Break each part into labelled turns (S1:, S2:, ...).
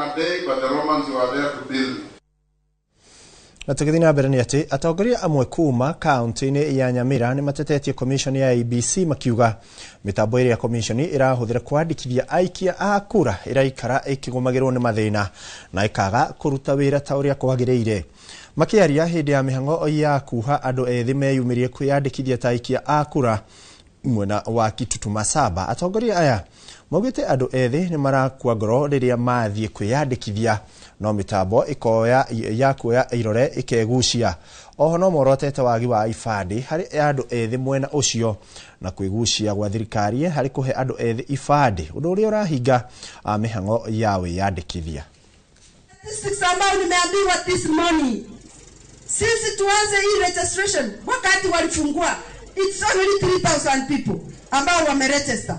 S1: A day, but the Romans were there to build it.
S2: Na tũgĩthiĩ na mbere nĩ atĩ atongoria amwe kuma kaunti-inĩ ya Nyamira nĩ matetetie commission ya IEBC makiuga mĩtambo ĩrĩa commission ĩrahũthĩra kwandĩkithia aikia a kura ĩraikara ĩkĩgũmagĩrwo nĩ mathĩna na ĩkaga kũruta wĩra ta ũrĩa kwagĩrĩire. Makĩaria hĩndĩ ya mĩhang'o ya kuha andũ ethĩ meyumĩrie kwĩyandĩkithia ta aikia a kura mwena wa Kitutu Masaba, atongoria aya maugĩte andũ ethĩ nĩ marakua ngoro rĩrĩa mathiĩ kwĩyandĩkithia no mĩtambo ĩkoya ya kuoya irore ĩkegucia. Oho no morotete wagi wa ibandĩ harĩ andũ ethĩ mwena ũcio na kwĩgucia gwa thirikari harĩ kũhe andũ ethĩ ibandĩ, ũndũ ũrĩa ũrahinga mĩhang'o ya wĩyandĩkithia.
S3: Statistics ambayo nimeambiwa this morning, sisi tuanze hii registration wakati walifungua, it's only 3000 people ambao wameregister.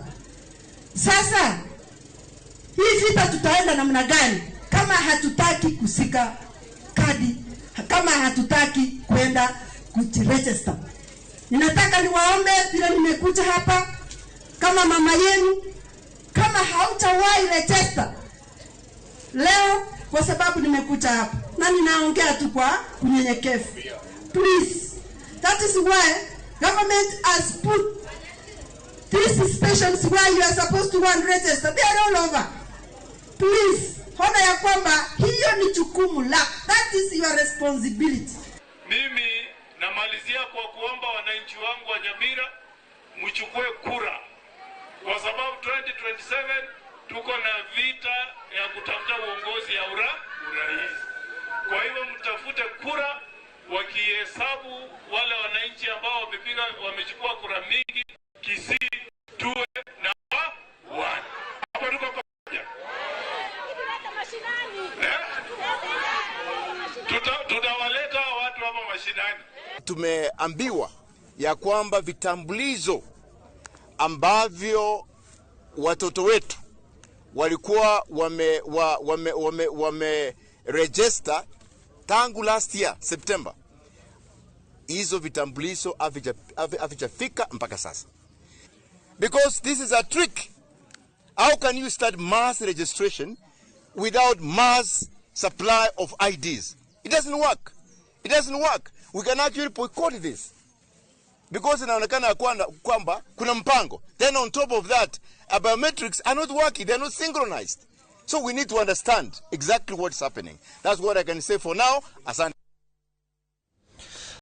S3: Sasa hii vita tutaenda namna gani kama hatutaki kusika kadi, kama hatutaki kwenda kujiregister? Ninataka niwaombe vile nimekuja hapa kama mama yenu, kama hautawahi register leo, kwa sababu nimekuja hapa na ninaongea tu kwa unyenyekevu, please. That is why government has put these stations where you are supposed to go and register. They are all over. Please, ona ya kwamba hiyo ni jukumu la, that is your responsibility.
S4: Mimi namalizia kwa kuomba wananchi wangu wa Nyamira mchukue kura, kwa sababu 2027 tuko na vita ya kutafuta uongozi ya urais. Kwa hivyo mtafute kura, wakihesabu wale wananchi ambao wamepiga, wamechukua kura mingi, Kisii tuwe na one. Hapo tuko pamoja. Eh? Tutawaleta watu hapa mashinani.
S5: Tumeambiwa ya kwamba vitambulizo ambavyo watoto wetu walikuwa wame register tangu last year September, hizo vitambulisho havijafika mpaka sasa. Because this is a trick. How can you start mass registration without mass supply of IDs? It doesn't work. It doesn't work. We can actually boycott this. Because inaonekana kwamba kuna mpango. Then on top of that, biometrics are not working. They are not synchronized. So we need to understand exactly what's happening. That's what I can say for now. Asante.